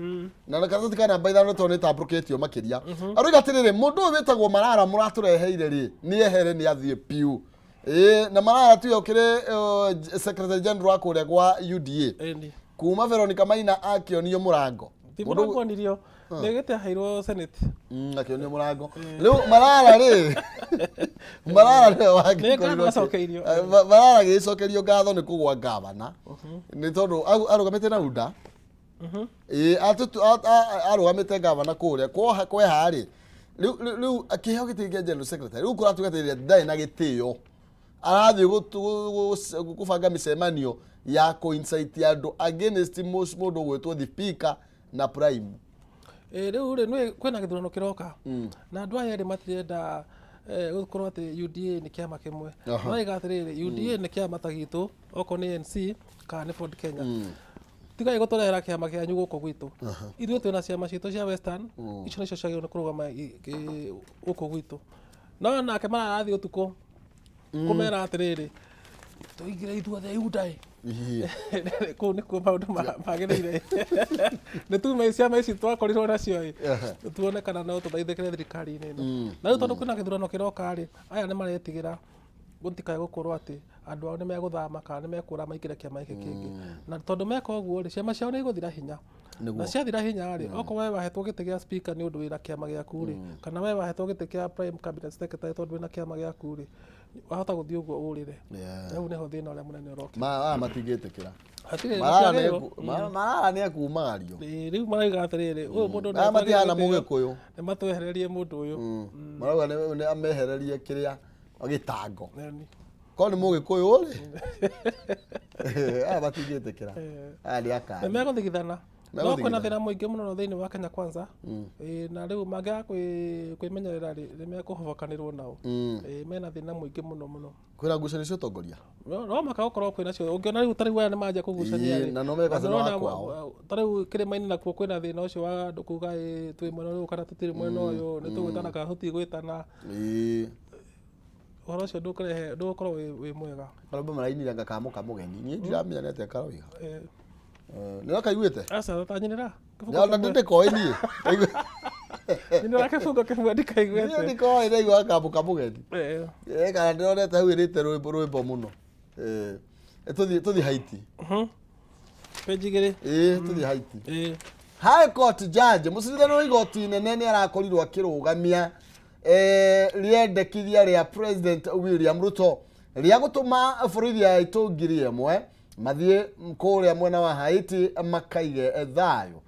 na karatathi ka namba 5 tondũ nĩ tambũrũkĩtio makĩria. Aroiga atĩrĩrĩ, mũndũ ũyũ wĩtagwo Marara mũratũreheire rĩ, nĩ ehere, nĩ athiĩ piũ. Ĩĩ, na Marara tuge ũkĩrĩ secretary general wa kũrĩa gwa UDA. Ĩni. Kuma Veronica Maina akĩonio mũrango. Ti Mũndũ- mũrango onirio. Nĩ gĩtĩ aheirwo Senate. Akĩonio mũrango. Rĩu Marara rĩ, Marara nĩwe Nĩ ngatho wangĩkorirwo acokeirio. Marara agĩcokerio ngatho nĩ kũgwa ngavana. Nĩ tondũ arũgamĩte na UDA. Ĩĩ, arũgamĩte ngavana kũrĩa kwoha kweha rĩ, rĩu akĩheo gĩtĩ kĩa general secretary. Rĩu kũratuĩka atĩrĩrĩ, ndarĩ na gĩtĩo, arathiĩ gũbanga mĩcemanio ya kũ-incite andũ against mũndũ ũgwĩtwo Speaker na Prime. Ĩ, rĩu rĩ nĩ kwĩna gĩthurano kĩroka na andũ aya erĩ matirenda gũkorwo atĩ UDA nĩ kĩama kĩmwe. Maraiga atĩrĩrĩ, UDA nĩ kĩama ta gitũ, okorwo nĩ ANC kana nĩ Ford Kenya, tigai gũtũrehera kĩama kĩanyu gũkũ gwitũ. Ithuĩ twĩna ciama citũ cia Western, icio nĩcio ciagĩrĩirwo nĩ kũrũgama gũkũ gwitũ. No nake mararathiĩ ũtukũ kũmera atĩrĩrĩ, tũingĩre ithuothe UDA. Kũu nĩkuo maũndũ magĩrĩire, nĩ tume ciama ici twakorirwo nacio ĩ, tuone kana no tũteithĩkĩre thirikari-inĩ ĩno. Na rĩu tondũ kwĩna gĩthurano kĩroka rĩ, aya nĩ maretigĩra gũtikae gũkorwo atĩ andũ ao nĩ megũthama kana nĩ mekũra maingĩre kĩama gĩkĩ kĩngĩ, na tondũ meka ũguo rĩ, ciama ciao nĩ igũthira hinya. Na ciathira hinya rĩ, okorwo we wahetwo gĩtĩ gĩa speaker nĩ ũndũ wĩna kĩama gĩaku rĩ, kana we wahetwo gĩtĩ kĩa prime cabinet secretary tondũ wĩna kĩama gĩaku rĩ, wahota gũthiĩ ũguo ũrĩre. Hau nĩho thĩna ũrĩa mũnene ũroka. Aya matingĩtĩkĩra. Hatirĩ. Marara nĩ matiagĩrĩirwo. Marara nĩ akumagario. Ĩĩ, rĩu marauga atĩrĩrĩ, ũyũ mũndũ nĩ Aya matihana atwagĩrĩire gĩtĩo, mũgĩkũyũ. Nĩ matwehererie mũndũ ũyũ. Marauga nĩ amehererie kĩrĩa gĩtango. Nani? Korwo nĩ mũgĩkũyũ rĩ, aya matingĩtĩkĩra. Aya nĩ Nĩ akani. megũthigithana. No kwĩna Megũthigithana. thĩna mũingĩ mũno thĩinĩ wa Kenya Kwanza. Ĩĩ, na rĩu mangĩaga kwĩmenyerera rĩ, nĩ mekũhobokanĩrwo nao. Ĩĩ, mena thĩna mũingĩ mũno mũno. Kwĩna ngucanio cia ũtongoria. No maka gũkorwo kwĩna cio. Ũngĩona rĩu ta rĩu aya nĩ manjia kũgucania Ĩĩ, rĩ, na no mekaga na nĩũrona wa kwao. Ta rĩu kĩrĩma-inĩ nakuo kwĩna thĩna ũcio wa andũ kuga ĩ twĩ mwena ũyũ kana tũtirĩ mwena ũyũ, nĩ tũgwĩtana kana tũtigwĩtana. Ũhoro ũcio ndũkũrehe, ndũgũkorwo wĩ mwega. Karwĩmbo marainire anga ka mũka mũgeni, niĩ ndiramenya nĩ atĩa karoiga. Eh, Nĩ ũrakaiguĩte? Aca, tanyinĩra kĩbungo Na kĩmwe. ndĩkoĩ niĩ. Nyinĩra kĩbungo kĩmwe Niĩ ndikaiguĩte. ndikoĩ, ndaigua ka mũka mũgeni. Eh, Kana ndĩronete hau ĩrĩte rwĩmbo rwĩmbo mũno. Tũthiĩ Haiti. Page 2. Ĩĩ, tũthiĩ Haiti. Eh, High Court judge, mũcirithania wa igoti inene, nĩ arakorirwo akĩrũgamia rĩendekithia rĩa President William Ruto rĩa gũtũma borithi aitũ 1,000 mathiĩ kũrĩa mwena wa Haiti makaige thayũ.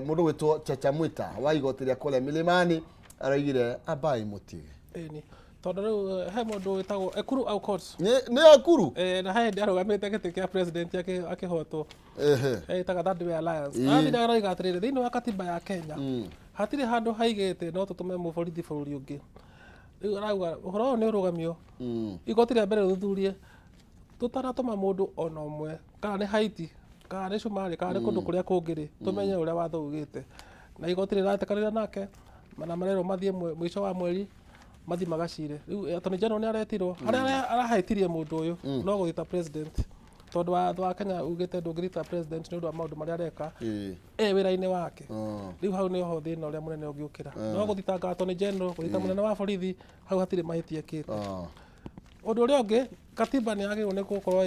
Mũndũ gwĩtwo Chacha Mwita wa igoti rĩa kũrĩa Milimani araigire ambai mũtige. Ĩni. Tondũ rĩu he mũndũ wĩtagwo Ekuru Aukot. Nĩ Ekuru? Eh, na he hĩndĩ arũgamĩte gĩtĩ kĩa president akĩhotwo. Ĩtaga Third Way Alliance. Ĩĩ. Arathire aroiga atĩrĩrĩ, thĩinĩ wa katiba ya Kenya hatirĩ handũ haigĩte no tũtũme mũborithi bũrũri ũngĩ. Rĩu arauga ũhoro ũyũ nĩ ũrũgamio, igoti rĩa mbere rĩthuthurie tũtanatũma mũndũ ona ũmwe, kana nĩ Haiti kana nĩ Cumarĩ kana nĩ kũndũ kũrĩa kũngĩ rĩ, tũmenye ũrĩa watho ugĩte. Na igoti rĩratĩkanĩra nake na marerwo mathiĩ mũico wa mweri mathiĩ magacire. Rĩu Attorney General nĩ aretirwo harĩa arahĩtirie mũndũ ũyũ no gũthita president, tondũ watho wa Kenya ugĩte ndũngĩthita president nĩ ũndũ wa maũndũ marĩa areka e wĩra-inĩ wake. Rĩu hau nĩho thĩna ũrĩa mũnene ũngĩũkĩra. No gũthitanga Attorney General, gũthita mũnene wa borithi, hau hatirĩ mahĩtia ekĩte. Ũndũ ũrĩa ũngĩ, katiba nĩ yagĩrĩirwo nĩ gũkorwo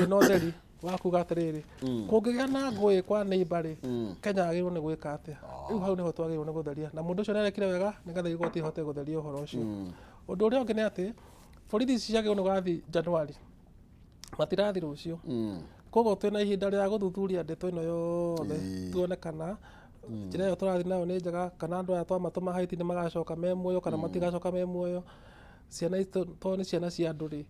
ĩna ũtheri wa kuga atĩrĩrĩ, kũngĩgĩa na ngũĩ kwa neighbor rĩ, Kenya yagĩrĩirwo nĩ gwĩka atĩa? Rĩu hau nĩho twagĩrĩirwo nĩ gũtheria, na mũndũ ũcio nĩ arekire wega nĩgetha igoti rĩhote gũtheria ũhoro ũcio. Ũndũ ũrĩa ũngĩ nĩ atĩ borithi ici ciagĩrĩirwo nĩ gũgathiĩ January, matirathi rũciũ. Koguo twĩna ihinda rĩa gũthuthuria ndeto ĩno yothe, tuone kana njĩra ĩyo tũrathiĩ nayo nĩ njega, kana andũ aya twamatũma Haiti nĩ magacoka me muoyo kana matigacoka me muoyo. Ciana ici tondũ nĩ ciana cia andũ rĩ,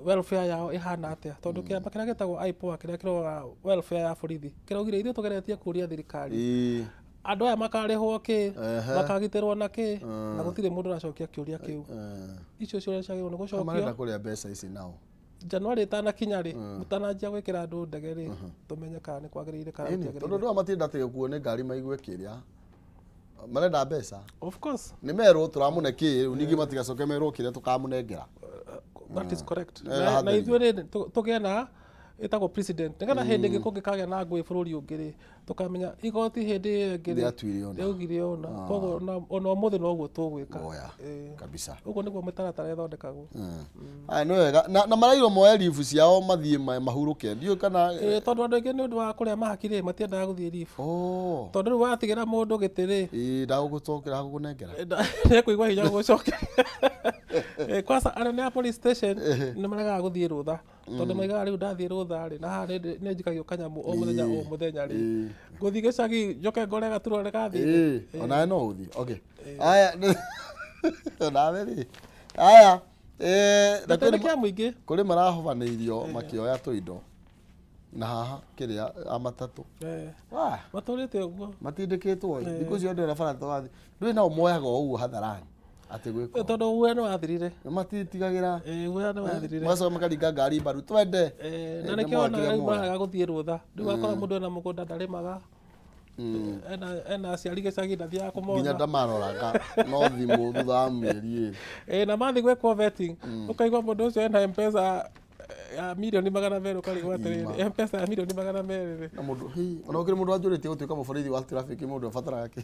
welfare yao ĩhana atĩa? Tondũ kĩama kĩrĩa gĩtagwo IPOA, kĩrĩa kĩroraga welfare ya borithi, kĩraugire ithuĩ tũgeretie kũria thirikari andũ aya makarĩhwo kĩ, makagitĩrwo na kĩ, na gũtirĩ mũndũ ũracokia kĩũria kĩu. Icio ciũria ciagĩrĩirwo nĩ gũcokio. Marenda kũrĩa mbeca ici nao. January ĩtanakinya rĩ, mũtananjia gwĩkĩra andũ ndege rĩ, tũmenye kana nĩ kwagĩrĩire kana Ĩni, tondũ gũtiagĩrĩire. andũ aya matienda atĩ gũkuo nĩ ngari maigue kĩrĩa marenda mbeca. Of course. Nĩ merwo tũramũne kĩ, rĩu ningĩ matigacoke merwo kĩrĩa tũkamũnengera. That is correct. Nĩ Na na hatheria. ithuĩ rĩ tũgĩe na ĩtagwo president, nĩgetha hĩndĩ ĩngĩ kũngĩkagĩa na ngũĩ bũrũri ũngĩ rĩ, tũkamenya igoti hĩndĩ ĩyo ĩngĩ rĩ Rĩatuire ũna. rĩaugire ũna. Koguo ona ũmũthĩ noguo tũgwĩka. Oya. Kabisa. Ũguo nĩguo mĩtaratara ĩthondekagwo. Aya, nĩ wega na marairwo moe leave ciao mathiĩ mahurũke, ndiũĩ kana Tondũ andũ aingĩ nĩ ũndũ wa kũrĩa mahaki rĩ, matiendaga gũthiĩ leave. Oh. Tondũ rĩu watigĩra mũndũ gĩtĩ rĩ, Ĩĩ, ndagũgũcokera, agũkũnengera. Nĩekũigua hinya gũgũcokeria. Kwanza anene a police station nĩ maregaga gũthiĩ rũtha, tondũ maigaga rĩu ndathiĩ rũtha rĩ, na haha nĩ njikagio kanyamũ o mũthenya o mũthenya rĩ, ngũthiĩ gĩcagi njoke ngore gaturwa nĩ gathire. Ĩĩ, onawe no ũthiĩ. Okay, aya, onawe rĩ, aya, na Gĩtĩ nĩ kĩa mũingĩ. Kũrĩ marahobanĩirio makĩoya tũindo na haha kĩrĩa a matatũ. Wah, Matũrĩte ũguo. Matindĩkĩtwo ĩ thikũ icio andũ bara twathi ndũĩ nao moyaga o ũguo hadharani atĩ gwĩka ũũ. Tondũ guoya nĩ wathirire. Matitigagĩra. Guoya nĩ wathirire. Magacoka makaringa ngari mbaru twende. Na nĩ nĩkĩo moya ona kĩrĩa rĩu moya. maraga gũthiĩ rũtha. Rĩu wakora mũndũ ena mũgũnda ndarĩmaga, ena aciari gĩcagi ndathiaga Nginya kũmona. ndamaroraga no thimũ thutha wa mĩeri 2. Na mathiĩ gwĩkwo vetting, ũkaigua mũndũ ũcio ena Mpesa ya mirioni 200, ũkarigwo atĩrĩrĩ, Mpesa ya mirioni 200 rĩ? Na mũndũ hi ona gũkĩrĩ mũndũ wanjũrĩtie gũtuĩka mũborithi wa traffic, mũndũ abataraga kĩ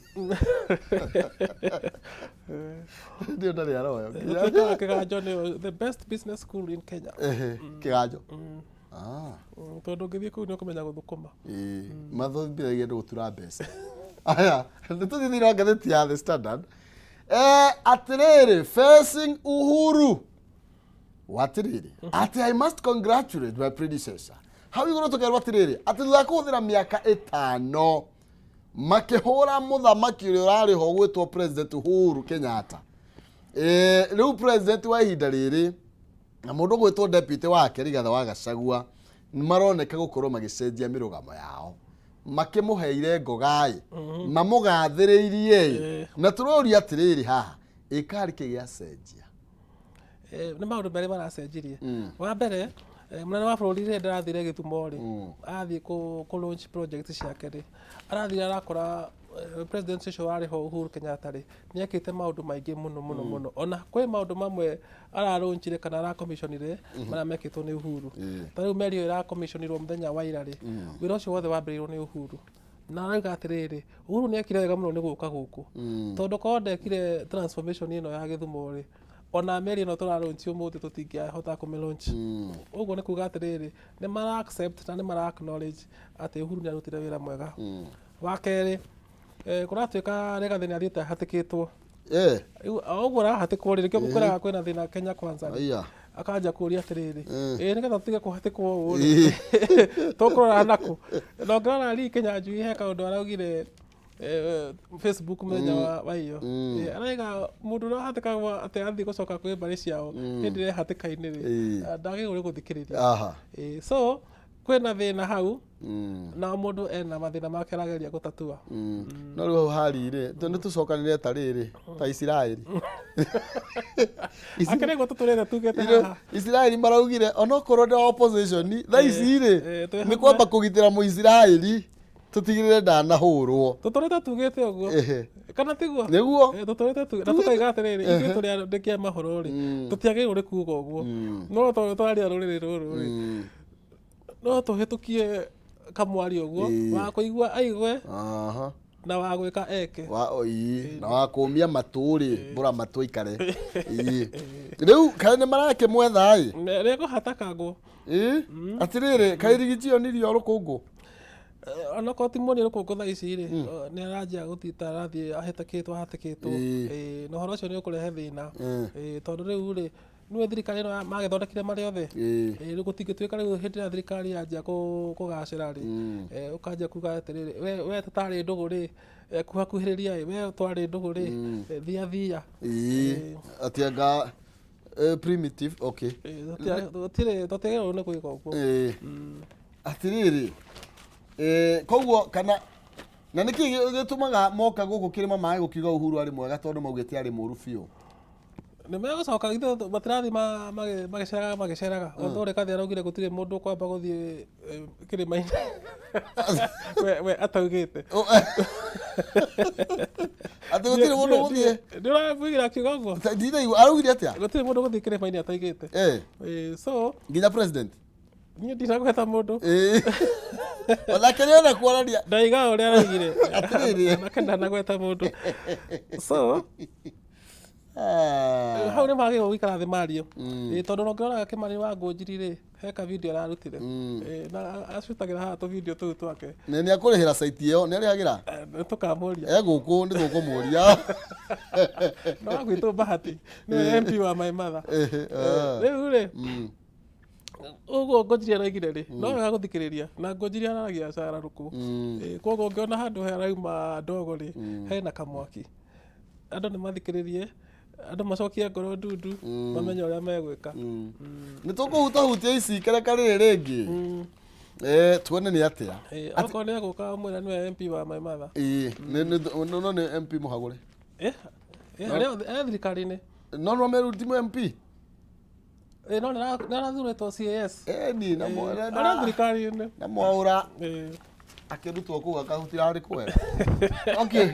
ndio ndarĩ aroyo. Gũtuĩka Kĩganjo nĩyo the best business school in Kenya. Ehe, Kĩganjo. Ah. Tondũ ũngĩthiĩ kũu nĩ ũkũmenya gũthũkũma. Ĩĩ, mathomithagia andũ gũtura mbeca. Aya, nĩ tũthiĩ thĩinĩ wa ngathĩti ya The Standard. Atĩrĩrĩ, facing Uhuru watĩrĩrĩ atĩ "I must congratulate my predecessor." Hau igũrũ tũkerwo atĩrĩrĩ atĩ thutha wa kũhũthĩra mĩaka 5 makĩhũra mũthamaki ũrĩa ũrarĩ ho gwĩtwo President Uhuru Kenyatta, rĩu president wa ihinda rĩrĩ na mũndũ gwĩtwo deputy wake Rigathĩ wa Gachagua maroneka gũkorwo magĩcenjia mĩrũgamo yao, makĩmũheire ngogaĩ, mamũgathĩrĩirie. Na tũroria atĩrĩrĩ, haha ĩkarĩ kĩ gĩacenjia? Nĩ maũndũ merĩ maracenjirie. Wa mbere, mũnene wa bũrũri rĩrĩa ndarathire Gĩthumo rĩ, athiĩ kũ launch project ciake rĩ, arathire arakora president ũcio warĩ ho Uhuru Kenyatta rĩ, nĩ ekĩte maũndũ maingĩ mũno mũno mũno. Ona kwĩ maũndũ mamwe aralaunchire kana aracommissionire marĩa mekĩtwo nĩ Uhuru. Ta rĩu meri ĩyo ĩracommissionirwo mũthenya wa ira rĩ, wĩra ũcio wothe wambĩrĩirwo nĩ Uhuru. Na arauga atĩrĩrĩ, Uhuru nĩ ekire wega mũno nĩ gũka gũkũ, tondũ korwo ndekire transformation ĩno ya Gĩthumo rĩ, ona meri ĩno tũralaunch ũmũthĩ tũtingĩahota kũmĩlaunch. Ũguo nĩ kuga atĩrĩrĩ, nĩ mara accept na nĩ mara acknowledge atĩ Uhuru nĩ arutire wĩra mwega. Wa kerĩ, kũratuĩka Rigathĩ nĩ athiĩte ahatĩkĩtwo. Rĩu o ũguo arahatĩkwo rĩ, nĩkĩo ngũkwĩraga kwĩna thĩna Kenya Kwanza rĩ. Aya. Akanjia kũũria atĩrĩrĩ, ĩ nĩgetha tũtige kũhatĩkwo ũũ rĩ, tũkũrora nakũ? Na ũngĩrora Lee Kinyanjui he kaũndũ araugire Facebook mũthenya wa iyo. Arauga mũndũ ũrĩa ũhatĩkagwo atĩ athiĩ gũcoka kwĩ mbarĩ ciao hĩndĩ ĩrĩa e hatĩka-inĩ rĩ, ndagĩrĩirwo nĩ gũthikĩrĩria. So kwĩna thĩna hau, na o mũndũ ena mathĩna make arageria gũtatua. No rĩu hau hari rĩ, nĩ tũcokanĩre ta rĩrĩ ta Isiraeli. Akĩrĩ guo tũtũrĩte tugĩte haha. Isiraeli maraugire onokorwo ndĩ opposition thaa ici rĩ, twĩ nĩ hamwe. Kwamba kũgitĩra Mũisiraeli tũtigĩrĩre ndanahũrwo. Tũtũrĩte tugĩte ũguo. Kana tiguo? Nĩguo. Tũtũrĩte na tũkaiga atĩrĩrĩ, ithuĩ tũrĩ andĩki a mohoro rĩ, tũtiagĩrĩirwo nĩ kuga ũguo, no tondũ twaria rũrĩrĩ rũrũ rĩ, no tũhĩtũkie kamwari ũguo, wa kũigua aigue na wa gwĩka eke. Wa ii, na wa kũmia matũ rĩ, mbũra matũ aikare. Ii. Rĩu kaĩ nĩ marakĩmwetha ĩ? Rĩkũhatakangwo. Ĩ atĩrĩrĩ, kaĩ Riggy G onirio rũkũngũ? Onokorwo ti muonie rũkũngũ thaa ici rĩ, nĩ aranjia gũthiĩ ta arathiĩ ahĩtũkĩtwo ahatĩkĩtwo. Na ũhoro ũcio nĩ ũkũrehe thĩna. Tondũ rĩu rĩ, nĩwe thirikari ĩno magĩthondekire marĩ othe. Rĩu gũtingĩtuĩka rĩu hĩndĩ ĩrĩa thirikari yanjia kũgacĩra rĩ, ũkanjia kuga atĩrĩrĩ, we tũtarĩ ndũgũ rĩ, kuhakuhĩrĩria ĩ, we twarĩ ndũgũ rĩ, thia thia. Ĩ atĩ anga primitive, okay. Gũtirĩ, tũtiagĩrĩirwo nĩ gwĩka ũguo. Atĩrĩrĩ, koguo kana na nĩkĩ gĩtũmaga moka gũkũ kĩrĩma mage gũkiuga Uhuru arĩ mwega, tondũ maugĩte arĩ mũru biũ? Nĩ megũcoka githĩ matirathiĩ magĩceraga magĩceraga. Although Rigathĩ araugire gũtirĩ mũndũ ũkwamba gũthiĩ kĩrĩma-inĩ we ataugĩte. Atĩ gũtirĩ mũndũ ũgũthiĩ? Nĩ ũrabuigĩra akiuga ũguo? Ndinaigua araugire atĩa? Gũtirĩ mũndũ ũgũthiĩ kĩrĩma-inĩ ataugĩte. So nginya president? Niĩ ndinagweta mũndũ. Onake nĩ ona kuonania. Ndaiga ũrĩa araugire. Atĩrĩrĩ. Onake ndanagweta mũndũ. So hau nĩ magĩrĩirwo gũikara thĩ mario. Ĩĩ, tondũ ona ũngĩrora Kĩmani wa Ngũnjiri rĩ, he ka video ararutire. Ĩĩ, na acutagĩra haha tũ video tũu twake. Nĩ nĩ akũrĩhĩra site ĩyo, nĩ arĩhagĩra? Nĩ tũkamũria. E gũkũ nĩ tũkũmũria. No gwitũ Bahati, nĩwe MP wa my mother. Rĩu rĩ, ũguo Ngũnjiri araugire rĩ, no wega gũthikĩrĩria na Ngũnjiri araragia cara rũkũ. Koguo ũngĩona handũ harauma ndogo rĩ, hena kamwaki. Andũ nĩ mathikĩrĩrie, andũ macokie ngoro ndundu, mamenye ũrĩa megwĩka. Nĩ tũkũhutahutia ici ikereka rĩrĩ rĩngĩ. Tuone nĩ atĩa. Okorwo nĩ egũka ũmwĩre nĩwe MP wa my mother. Ĩĩ, no nĩ MP mũhagũre. Arĩ e thirikari-inĩ. No no Meru ti MP? No nĩ arathurĩtwo CAS. Ĩni, na Arĩ thirikari-inĩ. Na Mwaũra akĩrutwo kũu akahutira arĩ kwega. Okay,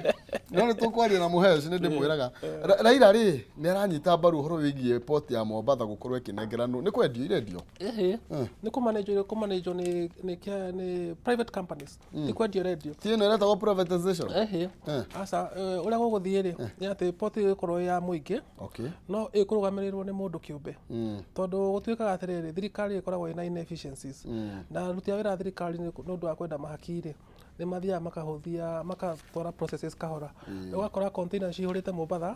no nĩ tũkwaria na Mũhesh, nĩ ndĩmwĩraga. Raila rĩ, nĩ aranyita mbaru ũhoro wĩgiĩ port ya Mombatha gũkorwo ĩkĩnengeranwo, nĩ kwendio irendio? Ĩhĩ, nĩ kũmanĩnjwo, kũmanĩnjwo nĩ private companies, ti kwendio irendio. Ti ĩno ĩretagwo privatization? Ĩhĩ, aca, ũrĩa gũgũthiĩ rĩ, nĩ atĩ port ĩgũkorwo ĩ ya mũingĩ, no ĩkũrũgamĩrĩrwo nĩ mũndũ kĩũmbe. Tondũ gũtuĩkaga atĩrĩrĩ, thirikari ĩkoragwo ĩna inefficiencies, na aruti a wĩra a thirikari nĩ ũndũ wa kwenda mahaki rĩ, nĩ mathiaga makahũthia, makatwara processes kahora. Ũgakora container cihũrĩte Mombatha,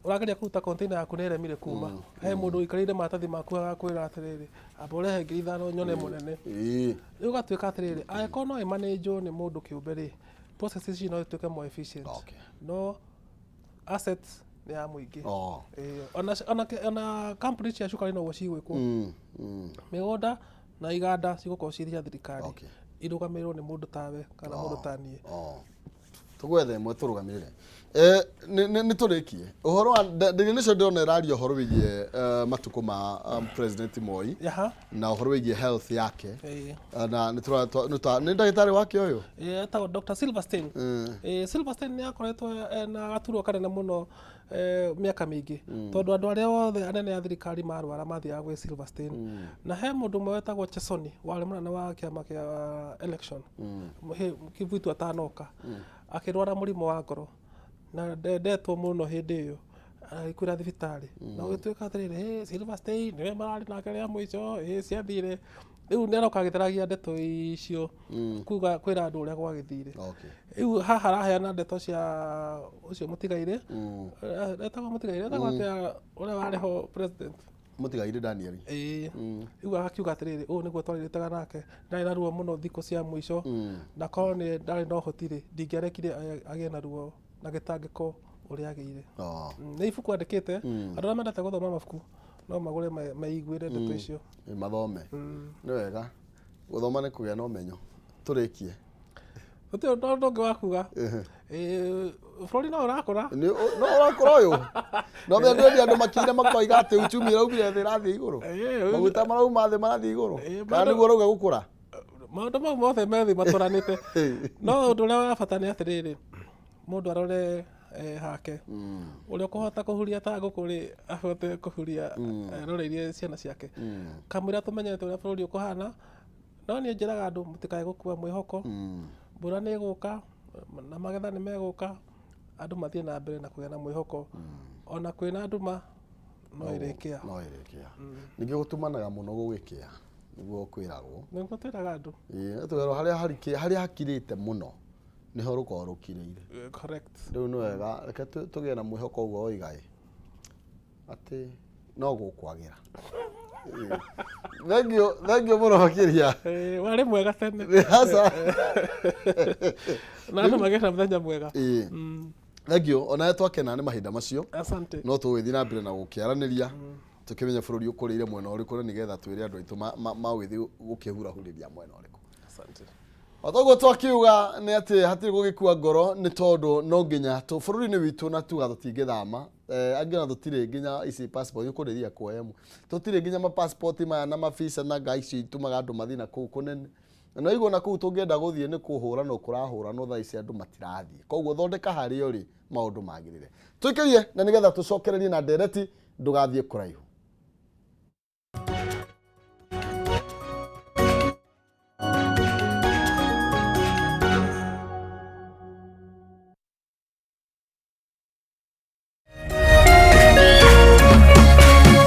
ũrageria kũruta container yaku nĩ ĩremire kuma. He mũndũ ũikarĩire maratathi maku agakwĩra atĩrĩrĩ, amba ũrehe 5,000 nyone mũnene. Rĩu ũgatuĩka atĩrĩrĩ, angĩkorwo no ĩmanĩnjwo nĩ mũndũ kĩũmbe rĩ, processes ici no ituĩke more efficient. No assets nĩ ya mũingĩ. Ona kambuni cia cukari noguo cigwĩkwo. Mĩgũnda na iganda cigũkorwo cirĩ cia thirikari. Irũgamĩrĩrwo nĩ mũndũ tawe kana mũndũ ta niĩ. Tũgwetha ĩmwe tũrũgamĩrĩre. Nĩ tũrĩkie ũhoro wa Daily Nation, ndĩrona ĩraria ũhoro wĩgiĩ matukũ ma President Moi na ũhoro wĩgiĩ health yake. Na nĩ nĩ ndagĩtarĩ wake ũyũ? Etagwo Dr. Silverstein. Silverstein nĩ akoretwo ena gaturwa kanene mũno mĩaka mĩingĩ, tondũ andũ arĩa othe anene a thirikari marwara mathiaga gwĩ Silverstein. Na he mũndũ ũmwe wetagwo Chesoni, warĩ mũnene wa kĩama kĩa election Kivuitu atanoka, akĩrwara mũrimũ wa ngoro na ndendetwo mũno hĩndĩ ĩyo, agĩkuĩra thibitarĩ. Na gũgĩtuĩka atĩrĩrĩ, "Hey, Silverstein nĩwe mararĩ nake rĩa mũico, ciathire." Rĩu nĩ aroka agĩtheragia ndeto icio, kuga kwĩra andũ ũrĩa gwagĩthire. Rĩu haha araheana ndeto cia ũcio mũtigairĩ. Etagwo mũtigairĩ, etagwo atĩa ũrĩa warĩ ho president? Mũtigairĩ Daniel. Ĩĩ. Rĩu agakiuga atĩrĩrĩ, ũũ nĩguo twarĩrĩtaga nake, ndarĩ na ruo mũno thikũ cia mũico, na korwo nĩ ndarĩ na ũhoti rĩ, ndingĩarekire agĩe na ruo na gĩtangĩko ũrĩa agĩire. Nĩ ibuku andĩkĩte, andũ arĩa mendete gũthoma mabuku no magũre meiguĩre ndeto icio. Mathome. Nĩ wega. Gũthoma nĩ kũgĩa na ũmenyo. Tũrĩkie. Gũtirĩ ũndũ ũngĩ wa kuga. Bũrũri no ũrakũra. No ũrakũra ũyũ. No menya ndĩrona andũ makiire makoiga atĩ uchumi ĩraumire thĩ ĩrathiĩ igũrũ. Maguta marauma thĩ marathiĩ igũrũ. Kana nĩguo ũrauga gũkũra? Maũndũ mau mothe me thĩ matũranĩte. No ũndũ ũrĩa wa bata nĩ atĩrĩrĩ, mũndũ arore hake. Ũrĩa ũkũhota kũhuria ta ngũkũ rĩ, ahote kũhuria eroreirie ciana ciake. Kamũira tũmenyete ũrĩa bũrũri ũkũhana, no niĩ njĩraga andũ mũtikae gũkua mwĩhoko, mbura nĩ ĩgũka na magetha nĩ megũka, andũ mathiĩ na mbere na kũgĩa na mwĩhoko. Ona kwĩna nduma no ĩrĩkĩa. No ĩrĩkĩa. Ningĩ gũtumanaga mũno gũgĩkĩa, nĩguo kwĩragwo. Nĩguo twĩraga andũ. Ĩĩ, twĩragwo harĩa hakirĩte mũno nĩho rũkoragwo rũkirĩire. Correct. Rĩu nĩ wega reke tũgĩe na mwĩhoko ũguo woiga ĩ, atĩ no gũkwagĩra. Thengiũ, thengiũ mũno makĩria. Warĩ mwega tene. Aca. Na andũ magĩe na mũthenya mwega. Thengiũ, onawe twakena nĩ mahinda macio. Asante. No tũgũgĩthiĩ na mbere na gũkĩaranĩria, tũkĩmenye bũrũri ũkũrĩire mwena ũrĩkũ na nĩgetha twĩre andũ aitũ mawĩthiĩ gũkĩhurahurĩria mwena ũrĩkũ. Asante. O toguo twakiuga nĩ atĩ hatirĩ gũgĩkua ngoro, nĩ tondũ no nginya bũrũri-inĩ witũ na tuga tũtingĩthama. Eh, angĩ ona tũtirĩ nginya ici passport ũkũrĩria kuoya ĩmwe tũtirĩ nginya ma passport maya na mavisa na ngai icio itũmaga andũ mathiĩ na kũu kũnene na waigua na kũu tũngĩenda gũthiĩ nĩ kũhũranwo kũrahũranwo thaa ici andũ matirathiĩ koguo thondeka harĩa ũrĩ maũndũ magĩrĩre tũikĩrie na nĩgetha tũcokererie na ndereti ndũgathiĩ kũraihu.